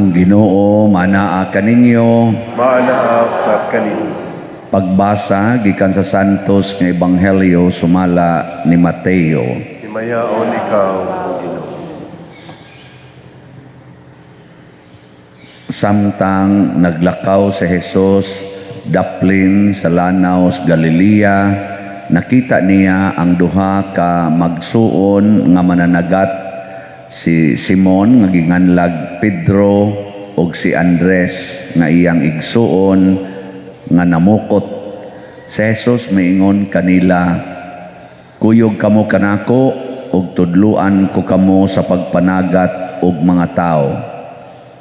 Ang Ginoo manaa kaninyo. Maanaa sa kaninyo. Pagbasa gikan sa Santos nga Ebanghelyo sumala ni Mateo. Himayaon ikaw, O Ginoo. Samtang naglakaw si Jesus daplin sa lanaw sa Galilea, nakita niya ang duha ka magsuon nga mananagat, si Simon nga ginganlag Pedro ug si Andres nga iyang igsuon nga namukot. Si Jesus miingon kanila, "Kuyog kamo kanako ug tudluan ko kamo sa pagpanagat og mga tawo."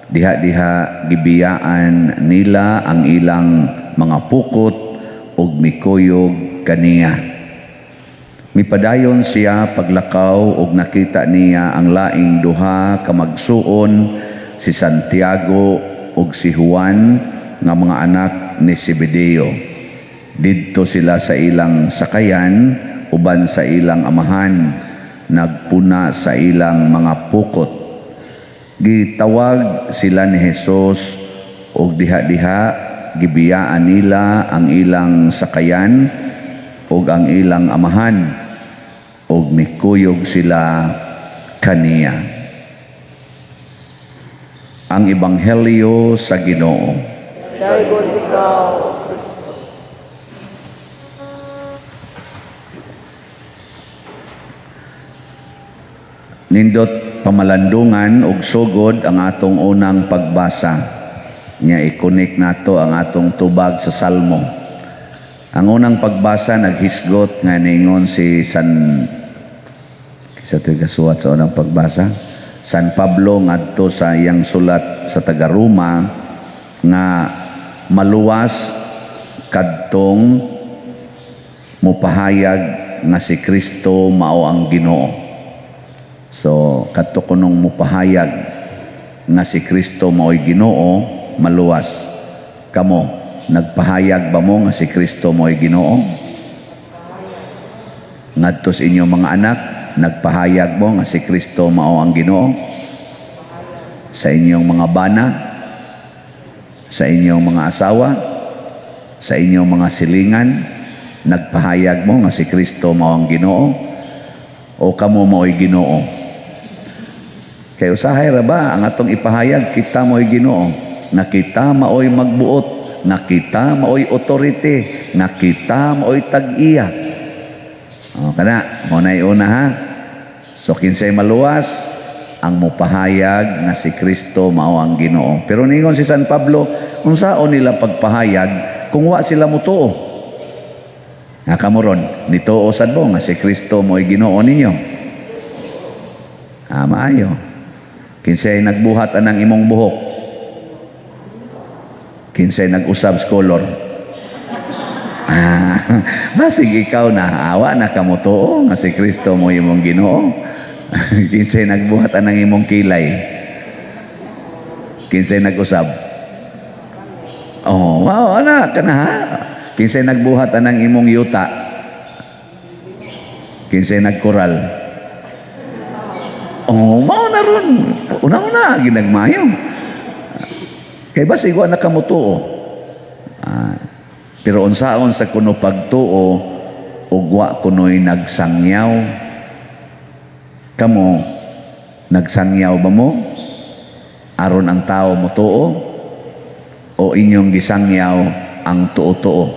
Diha-diha gibiyaan nila ang ilang mga pukot ug mikuyog kaniya. Mipadayon siya paglakaw ug nakita niya ang laing duha ka magsuon, si Santiago ug si Juan nga mga anak ni Zebedeo. Didto sila sa ilang sakayan uban sa ilang amahan, nagpuna sa ilang mga pukot. Gitawag sila ni Jesus ug diha-diha gibiyaan nila ang ilang sakayan ug ang ilang amahan ug mikuyog sila kaniya. Ang Ebanghelyo sa Ginoo. Daygon ikaw, Kristo. Nindot pamalandungan ug sugod ang atong unang pagbasa. Nya i-connect nato ang atong tubag sa Salmo. Ang unang pagbasa naghisgot nga ningon si San, kinsa to'y gasuwat sa unang pagbasa? San Pablo ngadto sa iyang sulat sa taga-Roma nga maluwas kadtong mupahayag nga si Kristo mao ang Ginoo. So kadto kunong mupahayag nga si Kristo mao'y Ginoo, maluwas. Kamo, nagpahayag ba mo nga si Kristo mao'y Ginoo? Ngadto sa inyong mga anak, nagpahayag mo nga si Kristo mao ang Ginoo? Sa inyong mga bana, sa inyong mga asawa, sa inyong mga silingan, nagpahayag mo nga si Kristo mao ang Ginoo? O kamo mao'y Ginoo? Kay usahay ra ba ang atong ipahayag kita mo'y Ginoo, nga kita mao'y magbuot, nga kita mao'y authority, nga kita mao'y tag-iya? O kana, mo na'y una ha. So kinsay maluwas ang mupahayag nga si Kristo mao ang Ginoo. Pero ningon si San Pablo, unsaon nila pagpahayag kung wa sila mutuo? Nga kamo ron, nituo sad mo nga si Kristo mo'y Ginoo ninyo? Ah, maayo. Kinsay nagbuhat anang imong buhok? Kinsay nag-usab sa color? Ah, basig ikaw na awa na kamutuo nga si Kristo mo imong Ginoo. Kinsay nagbuhat anang imong kilay? Kinsay nag-usab? Oh, wow, ana kana ha. Kinsay nagbuhat anang imong yuta? Kinsay nagkoral? Oh, mao na ron. Una-una ginagmayo. Kay basig wa na kamutuo. Ah, pero unsaon sa kuno pagtuo ug wa kuno'y nagsangyaw? Kamo, nagsangyaw ba mo aron ang tao motuo, o inyong gisangyaw ang tuo-tuo?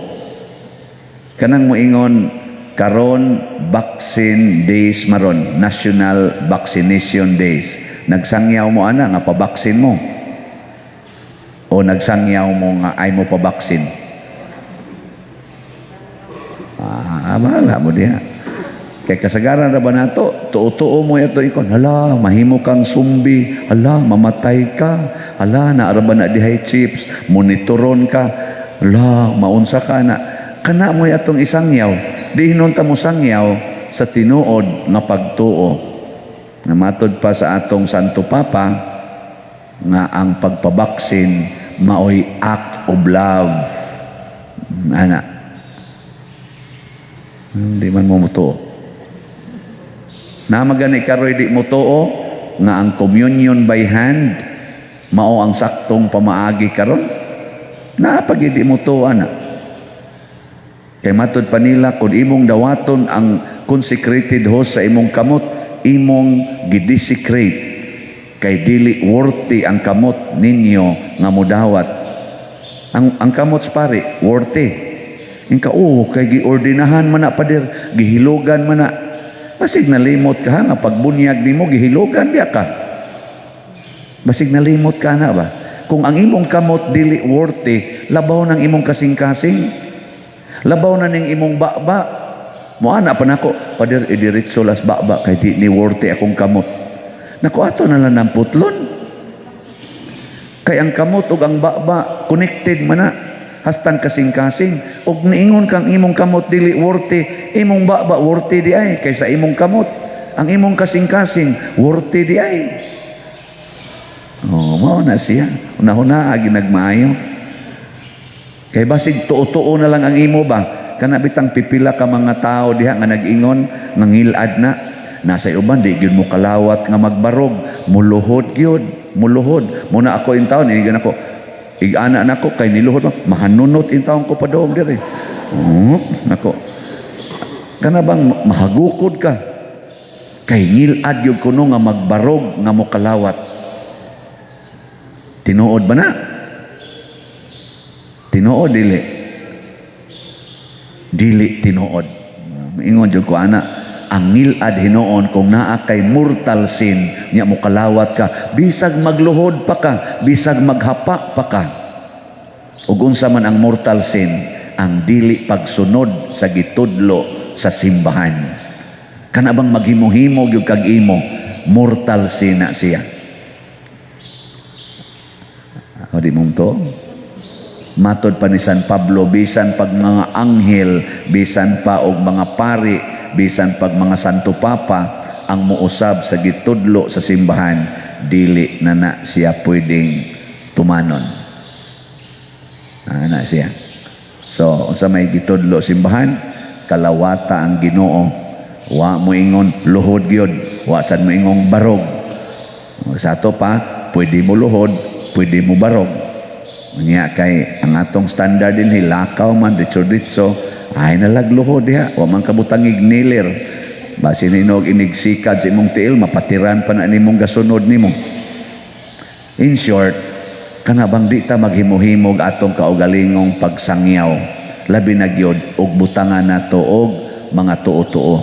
Kanang moingon karon vaccine days maron, National Vaccination Days. Nagsangyaw mo ana nga pabaksin mo, o nagsangyaw mo nga ay mo pabaksin? Ah, bahala mo diha. Kay kasagaran ra ba nato, tuo-tuo mo yato ikon, hala, mahimo kang sumbi, hala, mamatay ka, hala, naara ba na dihay chips, monitoron ka, hala, maunsa ka na. Kana mo yatong isangyaw, di hinunta mo sangyaw sa tinuod nga pagtuo. Namatod pa sa atong Santo Papa nga ang pagpabaksin maoy act of love. Ana. Hindi man mo mutuo. Namagani karoy di mutuo nga ang communion by hand Mao ang saktong pamaagi karon. Naa pa gyud mo to ana. Kay matud pa nila, kung imong dawaton ang consecrated host sa imong kamot, imong gidesecrate, kay dili worthy ang kamot ninyo nga mudawat. Ang kamot sa pare, worthy. Inka, oh, kay giordinahan man na, pader, gihilogan man na. Basig nalimot ka ha, nga pagbunyag nimo gihilogan biya ka. Basig nalimot ka na ba? Kung ang imong kamot dili worthy, labaw ng imong kasing-kasing. Labaw na ning imong baba. Mo ana pa nako, "Pader, idiretso las baba kay di ni worthy akong kamot." Nako, ato na lang ng putlon. Kay ang kamot ug ang baba connected man na hastang kasing-kasing. Ug niingon kang imong kamot dili worthy, imong baba worthy di ay kaysa imong kamot. Ang imong kasing-kasing worthy di ay. Oh, mao na siya. Una-una agi nagmaayo. Kay basig tuo-tuo na lang ang imo ba? Kana bitang pipila ka mga tao diha nga nag-ingon nga ngilad na. Nasa uban di gyud mo kalawat nga magbarog, muluhod gyud, muluhod. Muna ako in taon, inigan ako. Ig-ana nako kay niluhod mo, mahanunot in taon ko padong diri. Oh, nako. Kana bang mahagukod ka? Kay ngilad gyud kuno nga magbarog nga mokalawat. Tinuod ba na? Tinuod dili? Dili tinuod. Ingon jud ko ana, ang ngilad hinuon kung naa kay mortal sin nya mokalawat ka, bisag magluhod pa ka, bisag maghapa pa ka. Ug unsa man ang mortal sin? Ang dili pagsunod sa gitudlo sa simbahan. Kana bang maghimo-himo gyud kag imo, mortal sin na siya. O di mong to? Matod pa ni San Pablo, bisan pag mga anghel, bisan pa og mga pari, bisan pag mga Santo Papa ang muusab sa gitudlo sa simbahan, dili na na siya pwedeng tumanon. Ana siya. So, unsa may gitudlo simbahan? Kalawata ang Ginoo. Wa mo ingon luhod gyud, wa sad mo ingong barog. Sa ato pa, pwede mo luhod, pwede mo barog. Nya kay ang atong standard din lakaw man ditso-ditso ay nalagluhod diha, wa man kabutangig nilir. Basin hinog inigsikad sa imong tiil, mapatiran pa na nimong gasunod nimo. In short, kana bang di ta maghimo-himog atong kaugalingong pagsangyaw, labi na gyud og butangan nato og mga tuo-tuo.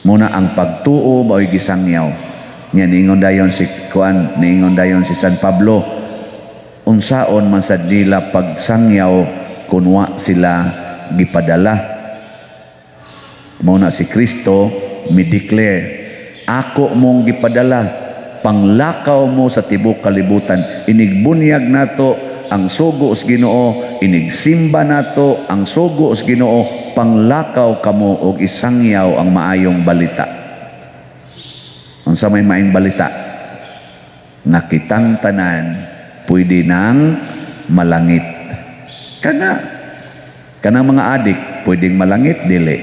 Muna ang pagtuo mao'y gisangyaw. Nya niingon dayon si kuan, niingon dayon si San Pablo, unsaon man sad nila pagsangyaw kun wa sila gipadala? Mao na si Kristo mi-declare, "Ako mong gipadala, panglakaw mo sa tibok kalibutan." Inigbunyag nato ang sugo sa Ginoo, inigsimba nato ang sugo sa Ginoo, panglakaw kamo og isangyaw ang maayong balita. Unsa may maayong balita? Nga kitang tanan pwede nang malangit. Kanang mga adik, pwedeng malangit, dili?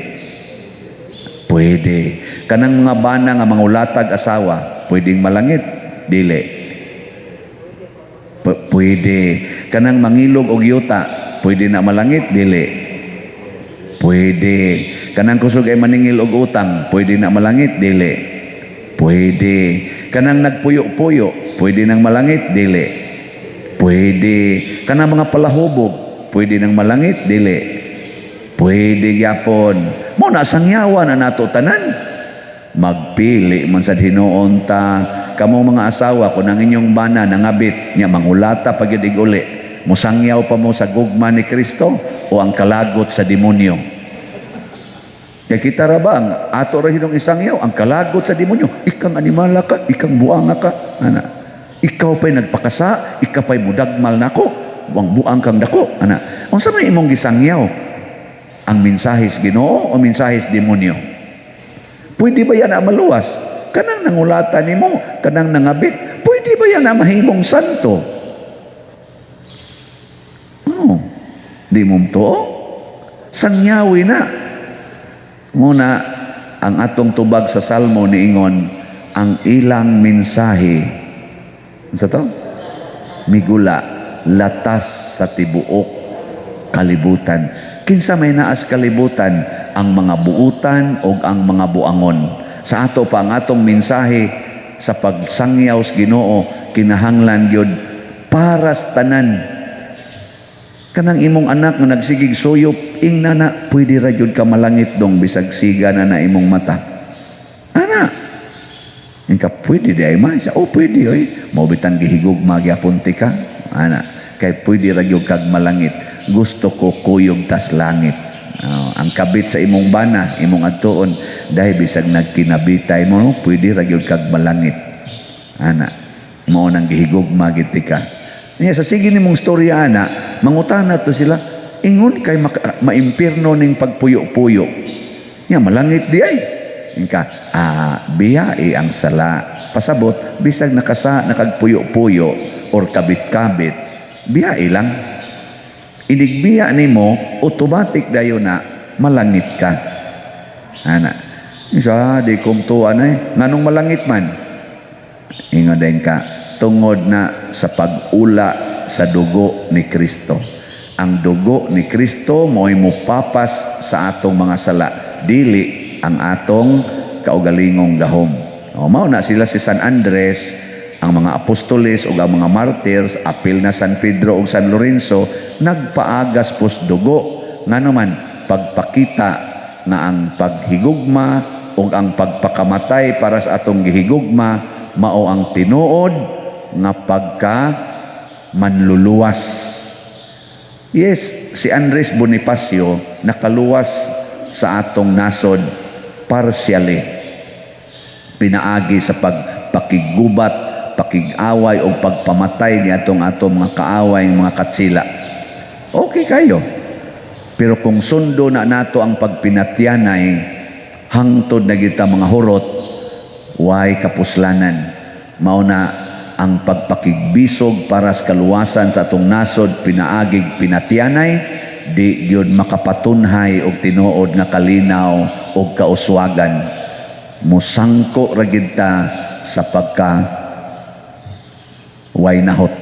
Pwede. Kanang mga bana nga mangulatag asawa, pwedeng malangit, dili? Pwede. Kanang mangilog og yuta, pwede na malangit, dili? Pwede. Kanang kusog ay maningil og utang, pwede na malangit, dili? Pwede. Kanang nagpuyo-puyo, pwede nang malangit, dili? Pwede. Kanang mga palahubog, pwede nang malangit, dili? Pwede gyapon. Mo na sangyawa na nato tanan. Magpili man sad hinuon ta. Kamo mga asawa, kung ang inyong bana nangabit nya mangulata pa gyud uli, musangyaw pa mo sa gugma ni Kristo o ang kalagot sa demonyo? Kay kita ra ba ang ato ra hinong isangyaw ang kalagot sa demonyo? "Ikang animala ka, ikang buanga ka." Ana. "Ikaw pa'y nagpakasa, ikaw pa'y mudagmal nako, buang buang kang dako." Ana. Unsa may imong gisangyaw? Ang mensahe sa Ginoo o mensahe sa demonyo? Pwede ba yan na maluwas? Kanang nangulata nimo, kanang nangabit, pwede ba yan na mahimong santo? Oh, di mo to? Sangyawi na. Muna, ang atong tubag sa Salmo niingon, ang ilang mensahe. Unsa to? Migula latas sa tibuok kalibutan. Kinsa may naas kalibutan? Ang mga buutan o ang mga buangon. Sa ato pa, ang atong mensahe sa pagsangyaw sa Ginoo kinahanglan gyud para sa tanan. Kanang imong anak nga nagsigig suyop, ingna na, "Pwede ra gyud ka malangit, dong, bisag siga na na imong mata." Ana. Inka, "Pwede di ay ma?" Siya, "Oh, pwede oy." Mao bitang gihigugma gyapon tika. Ana, kay pwede ra gyud kag malangit. Gusto ko kuyog tas langit. Oh, ang kabit sa imong bana, imong adtuon, dahil bisag nagkinabitay mo, no, pwede ra gyud kag malangit. Ana, mao nang gihigugma gid ka. Niya sa sige nimong storya ana, mangutana to sila, ingon kay maimpirno ning pagpuyo-puyo. Nya malangit di ay. Inka, biyae ang sala. Pasabot, bisag nakasa nakagpuyo-puyo or kabit-kabit, biyae lang. Inigbiya nimo, automatic dayon na malangit ka. Ana. Isa, di kumtuan eh. Nganong malangit man? Ingon din ka, tungod na sa pag-ula sa dugo ni Kristo. Ang dugo ni Kristo mo'y mupapas sa atong mga sala. Dili ang atong kaugalingong gahom. O, mao na sila si San Andres, ang mga apostoles ug ang mga martyrs, apil na San Pedro ug San Lorenzo, nagpaagas pos dugo. Ngano man, pagpakita nga ang paghigugma ug ang pagpakamatay para sa atong gihigugma mao ang tinuod nga pagka manluluwas. Yes, si Andres Bonifacio nakaluwas sa atong nasod partially, pinaagi sa pagpakigubat, pakig-away o pagpamatay ni atong atong mga kaaway, mga katsila. Okay kayo. Pero kung sundo na nato ang pagpinatyanay, hangtod na kita mga hurot, way kapuslanan. Mao na ang pagpakigbisog para sa kaluwasan sa atong nasod pinaagig pinatyanay, di gyud makapatunhay og tinuod nga kalinaw og kauswagan. Musangko ra gid ta sa pagka way nahot.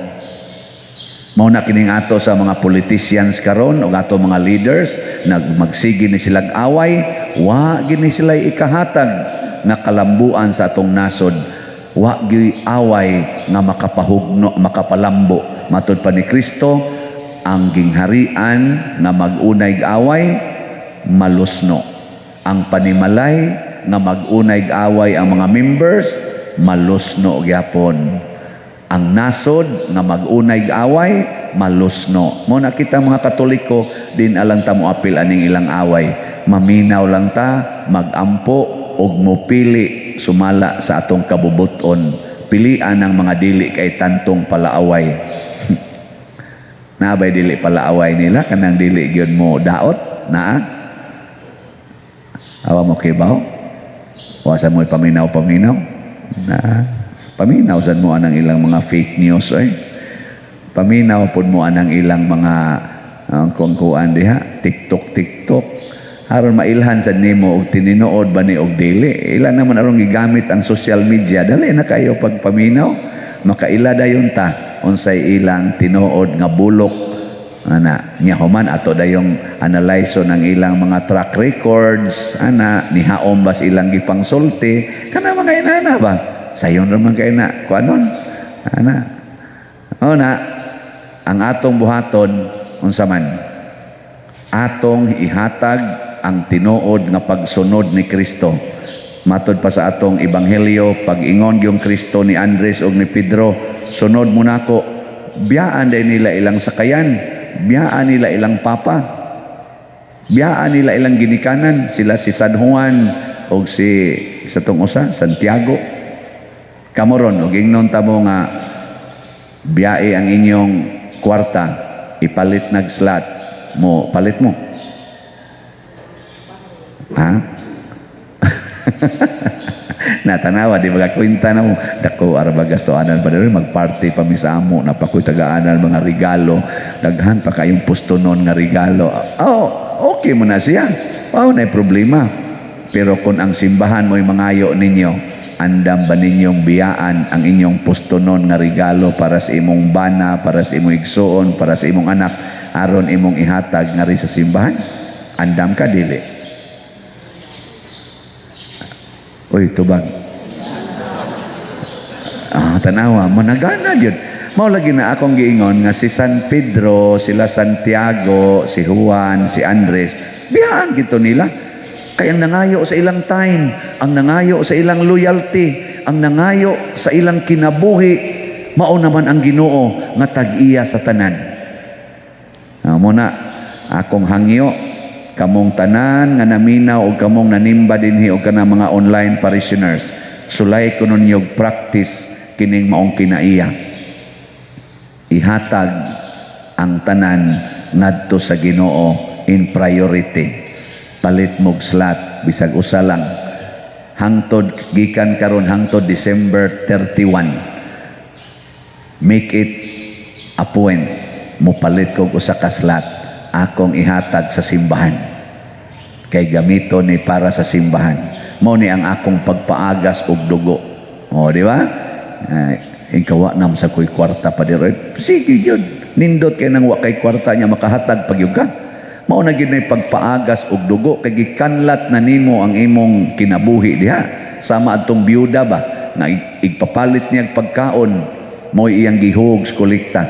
Mao na kining ato sa mga politicians karon ug ato mga leaders, nagmagsige ni silag away, wa gini sila ikahatag nga kalambuan sa atong nasod. Wa gyud away nga makapahugno, makapalambo. Matud pa ni Kristo, ang gingharian nga mag-unay away malusno. Ang panimalay nga mag-unay away ang mga members, malusno gyapon. Ang nasod nga mag-unay away, malusno. Mao na kita mga Katoliko, din alang ta mo apil aning ilang away. Maminaw lang ta, magampo og mopili sumala sa atong kabubuton. Pilian ang mga dili kay tantong palaaway. Naa bay dili palaaway nila, kanang dili gyud mo daot naa? Awa mo kibaw? Wa sa mo paminaw-paminaw? Na paminaw sad mo anang ilang mga fake news oy. Paminaw pod mo anang ilang mga kung kuan diha, TikTok TikTok. Aron mailhan sad nimo og tininuod ba ni og dili. Ila naman aron gigamit ang social media, dali na kayo pagpaminaw. Makaila dayon ta unsay ilang tinuod nga bulok ana. Nya human ato dayong analyze ng ilang mga track records ana, nihaom bas ilang gipangsulti kana mga inana ba, sayon ra man kay na kuanon ana. O na ang atong buhaton, unsa man atong ihatag ang tinuod nga pagsunod ni Kristo. Matod pa sa atong ebanghelyo, pag-ingon yung Kristo ni Andres ug ni Pedro, "Sunod mo nako," biyaan din nila ilang sakayan, biyaan nila ilang papa, biyaan nila ilang ginikanan, sila si San Juan o si sa tong usa, Santiago. Kamo ron, og ingnon ta mo nga biyae ang inyong kwarta, ipalit nag slot mo, palit mo? Ha? Natanawa, di ba kwenta na mo? Dako, araba gastoanan pa rin, magparty pa mi sa amo, napakoy tagaanan mga regalo, daghan pa kayong pustonon nga regalo. Oh, okay mo na siya. Wow, na problema. Pero kung ang simbahan mo'y mangayo ninyo, Andam ba ninyong biyaan ang inyong pustonon nga regalo para sa imong bana, para sa imong igsuon, para sa imong anak, aron imong ihatag ngari sa simbahan? Andam ka, dili? Uy, tubag. Ah, tanawa, managana yun. Mao lagi na akong giingon nga si San Pedro, sila Santiago, si Juan, si Andres, biyaan gito nila. Kay ang nangayo sa ilang time, ang nangayo sa ilang loyalty, ang nangayo sa ilang kinabuhi, mao naman ang Ginoo nga tag-iya sa tanan. Ah, mo na akong hangyo kamong tanan nga naminaw og kamong nanimba dinhi og kanang mga online parishioners, sulay kuno ninyo practice kining maong kinaiya. Ihatag ang tanan ngadto sa Ginoo in priority. Palit mog slot bisag usa lang hangtod gikan karon hangtod December 31. Make it a point, mopalit kog usa ka slot, akong ihatag sa simbahan kay gamito ni para sa simbahan. Mao ni ang akong pagpaagas og dugo. O, di ba? Ay, ikaw, wa na sa ko'y kwarta pa diro. Sige yun, nindot kay nang wa kay kwarta niya, makahatag pag ka. Mao na gyud nay pagpaagas og dugo kay gikanlat na nimo ang imong kinabuhi diha. Sama adtong byuda ba nga igpapalit niya og pagkaon, mo iyang gihug sa kolekta.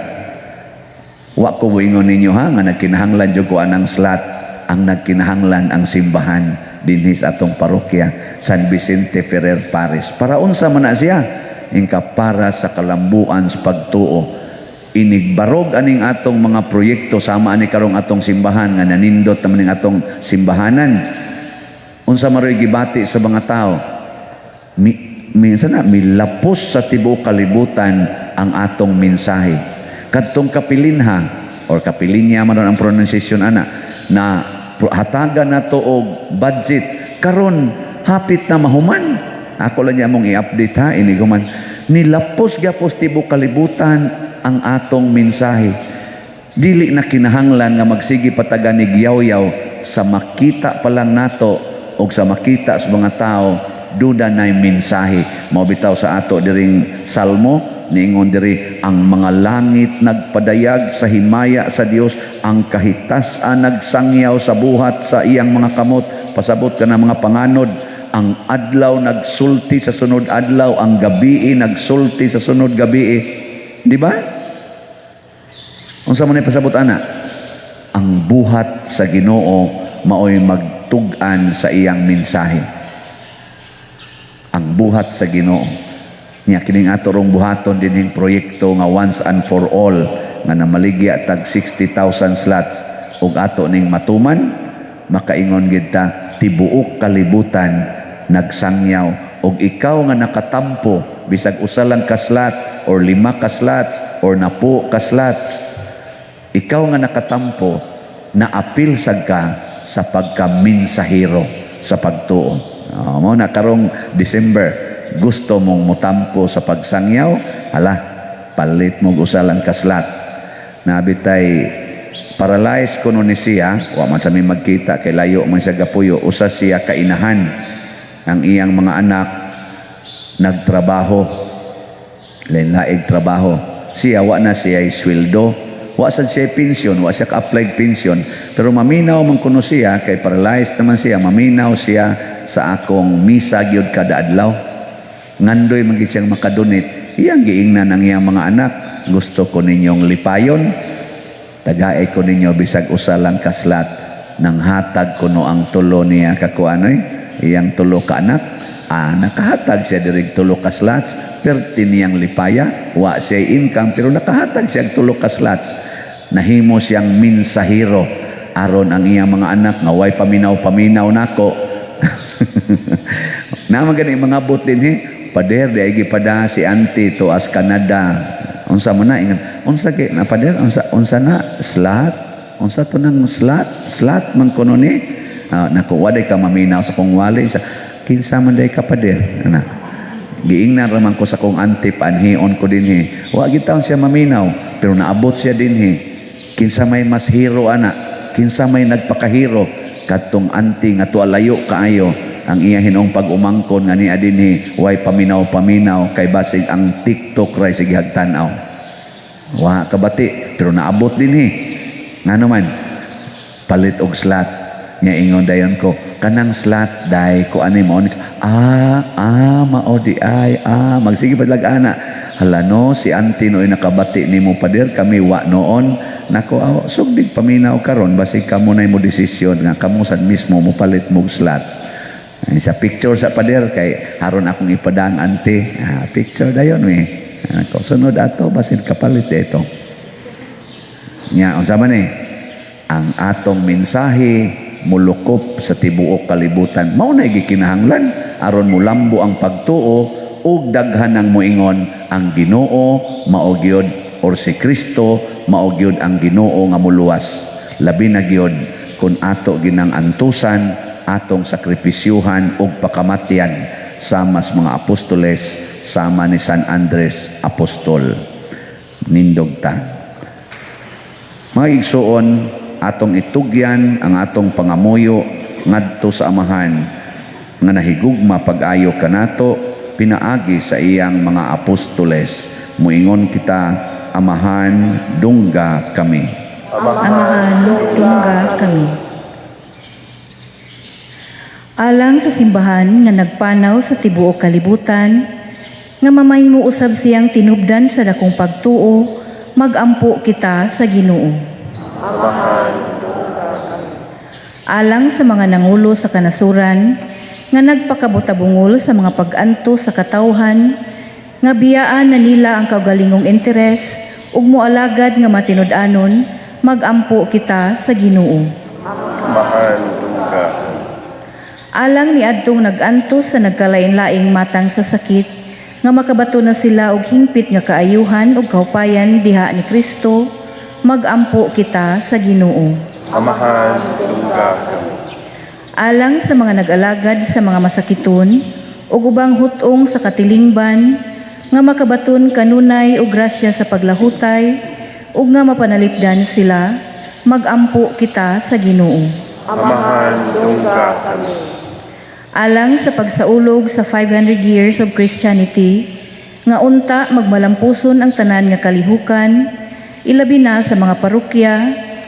Wa ko moingon ninyo ha nga nagkinahanglan jud ko anang slot. Ang nagkinahanglan ang simbahan dinhi sa atong parokya, San Vicente Ferrer Parish. Para unsa man na siya? Ingka para sa kalambuan sa pagtuo. Inigbarog aning atong mga proyekto, sama ani karong atong simbahan nga nanindot naman ning atong simbahanan. Unsa maroy gibati sa mga tao? Minsan na milapos sa tibuok kalibutan ang atong mensahe. Kadtong kapilinha or kapilinya man ang pronunciation ana na hatagan nato og budget, karon hapit na mahuman. Ako lang niya mong i-update ha, iniguman nilapos gyapos tibuok kalibutan ang atong mensahe. Dili na kinahanglan nga magsige pataga ni yaw-yaw. Sa makita pa lang nato o sa makita sa mga tao, duda na mensahe. Mao bitaw sa ato diring salmo, niingon diri, "Ang mga langit nagpadayag sa himaya sa Dios, ang kahitasan nagsangyaw sa buhat sa iyang mga kamot." Pasabot ka na mga panganod. Ang adlaw nagsulti sa sunod adlaw, ang gabii nagsulti sa sunod gabii. Di ba? Unsa man ni pasabot ana? Ang buhat sa Ginoo maoy magtug-an sa iyang mensahe. Ang buhat sa Ginoo. Nya kining ato rong buhaton dinhing proyekto nga once and for all nga namaligya tag 60,000 slots ug ato ning matuman, makaingon gid ta, tibuok kalibutan nagsangyaw. Og ikaw nga nakatampo bisag usa lang ka slot or lima ka slots or napo ka slots, ikaw nga nakatampo, naapil sad ka sa pagkaminsahero sa pagtuo. Oh, mo na karong December, gusto mong mutampo sa pagsangyaw, hala, palit mo usa lang ka slot. Nabitay paralyzed kuno ni siya, wa man sa mi magkita kay layo man siya gapuyo, usa siya kainahan. Ang iyang mga anak nagtrabaho, lain-laing trabaho. Siya, wa na siya sweldo, wa sad siya pensyon, wa siya ka-apply pensyon, pero maminaw man kuno siya kay paralyzed naman siya, maminaw siya sa akong misa gyud kada adlaw. Ngandoy man gid siyang makadonate. Iyang giingnan ang iyang mga anak, "Gusto ko ninyong lipayon, tagae ko ninyo bisag usa lang ka slot." Nang hatag kuno ang tulo niya kakuanoy, iyang tulo ka anak. Ah, nakahatag siya diri tulo ka slots, perti niyang lipaya. Wa siya income pero nakahatag siya og tulo ka slots. Nahimo siyang minsahero aron ang iyang mga anak nga way paminaw-paminaw nako. Naman gani mga bot din he. "Pader, di ay gipada si auntie to as Canada." "Unsa mo na?" Ingon, "Unsa kay na, pader? Unsa, unsa na slot? Unsa to nang slot? Slot man kuno ni." Ah, naku, waday ka maminaw sa kong wali sa kinsa man day ka, pader? Ana. Giingnan raman ko sa kong auntie, paanhion ko dinhi. Wa gid taon siya maminaw, pero naabot siya dinhi. Kinsa may mas hero ana? Kinsa may nagpakahero? Kadtong auntie nga tuwa layo kaayo. Ang iya hinuong pag-umangkon nga niya dinhi, way paminaw-paminaw kay basig ang TikTok ray sige hagtan-aw. Wa kabati pero naabot dinhi. Ngano man palit og slot nya, ingon dayon ko, "Kanang slot day ko ani mao ni." "Ah, ah, mao di ay." Ah, magsige pa lag ana. "Hala no, si auntie no nakabati nimo, pader, kami wa noon." Nako, aw, sugdig paminaw karon, basig kamo na mo desisyon nga kamo sad mismo mo palit mog slot. Ay, sa picture sa pader kay haron akong ipadang auntie. Ah, picture dayon we. Nako, sunod ato basin kapalit ito. Nya unsa man eh? Ang atong mensahe mulukop sa tibuok kalibutan. Mao na gikinahanglan aron mulambo ang pagtuo ug daghan ang moingon ang Ginoo mao gyud or si Kristo mao gyud ang Ginoo nga muluwas. Labi na gyud kung ato ginang antusan atong sakripisyuhan ug pakamatyan sama sa mga apostoles, sama ni San Andres Apostol. Nindog ta. Mga igsuon, atong itugyan ang atong pangamuyo ngadto sa Amahan nga nahigugma pag-ayo kanato pinaagi sa iyang mga apostoles. Muingon kita, Amahan, dungga kami. Amahan, dungga kami. Alang sa simbahan nga nagpanaw sa tibuok kalibutan, nga mamahimo usab siyang tinubdan sa dakong pagtuo, magampo kita sa Ginoo. Alang sa mga nangulo sa kanasuran, nga nagpakabutabungol sa mga pag-antos sa katawhan, nga biyaan na nila ang kaugalingong interes ug moalagad nga matinud-anon, magampo kita sa Ginoo. Amahan, dungga. Alang ni adtong nag-antos sa nagkalain-laing matang sa sakit, nga makabato na sila og hingpit nga kaayuhan ug kahupayan diha ni Kristo, magampo kita sa Ginoo. Amahan, dungga kami. Alang sa mga nag-alagad sa mga masakiton ug ubang hut-ong sa katilingban, nga makabaton kanunay og grasya sa paglahutay ug nga mapanalipdan sila, magampo kita sa Ginoo. Amahan, dungga kami. Alang sa pagsaulog sa 500 years of Christianity, nga unta magmalampuson ang tanan nga kalihukan, ilabi na sa mga parokya,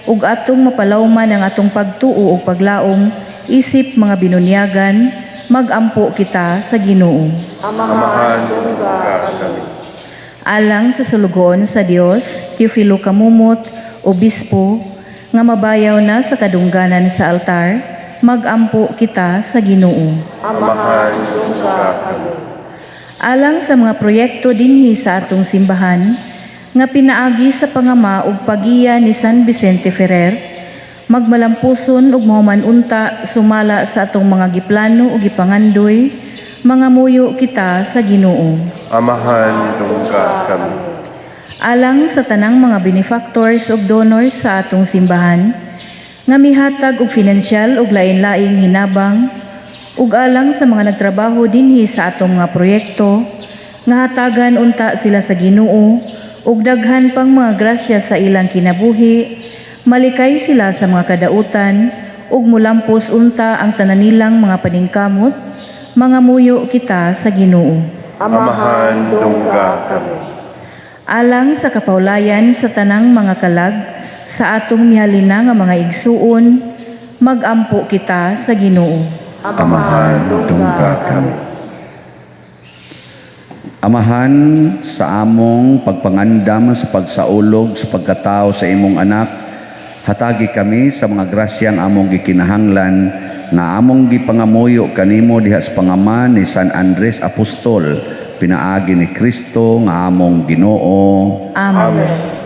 ug atong mapalawman ang atong pagtuo ug paglaom isip mga binunyagan, magampo kita sa Ginoo. Amahan, dungga kami. Alang sa sulugoon sa Dios, Teofilo Camomot, Obispo, nga mabayaw na sa kadungganan sa altar, magampo kita sa Ginoo. Amahan, dungga kami. Alang sa mga proyekto dinhi sa atong simbahan nga pinaagi sa pangama ug pagiya ni San Vicente Ferrer, magmalampuson ug mahuman unta sumala sa atong mga giplano ug gipangandoy, mangamuyo kita sa Ginoo. Amahan, dungga kami. Alang sa tanang mga benefactors ug donors sa atong simbahan nga mihatag og finansyal ug lain-laing hinabang, ug alang sa mga nagtrabaho dinhi sa atong mga proyekto, nga hatagan unta sila sa Ginoo ug daghan pang mga grasya sa ilang kinabuhi, malikay sila sa mga kadautan ug mulampos unta ang tanan nilang mga paningkamot, mangamuyo kita sa Ginoo. Amahan, dungga kami. Alang sa kapawlayan sa tanang mga kalag sa atong mihalina nga mga igsuon, magampo kita sa Ginoo. Amahan, dungga kami. Amahan, sa among pagpangandam sa pagsaulog sa pagkatao sa imong anak, hatagi kami sa mga grasyang among gikinahanglan nga among gipangamuyo kanimo diha sa pangama ni San Andres Apostol, pinaagi ni Kristo nga among Ginoo. Amen.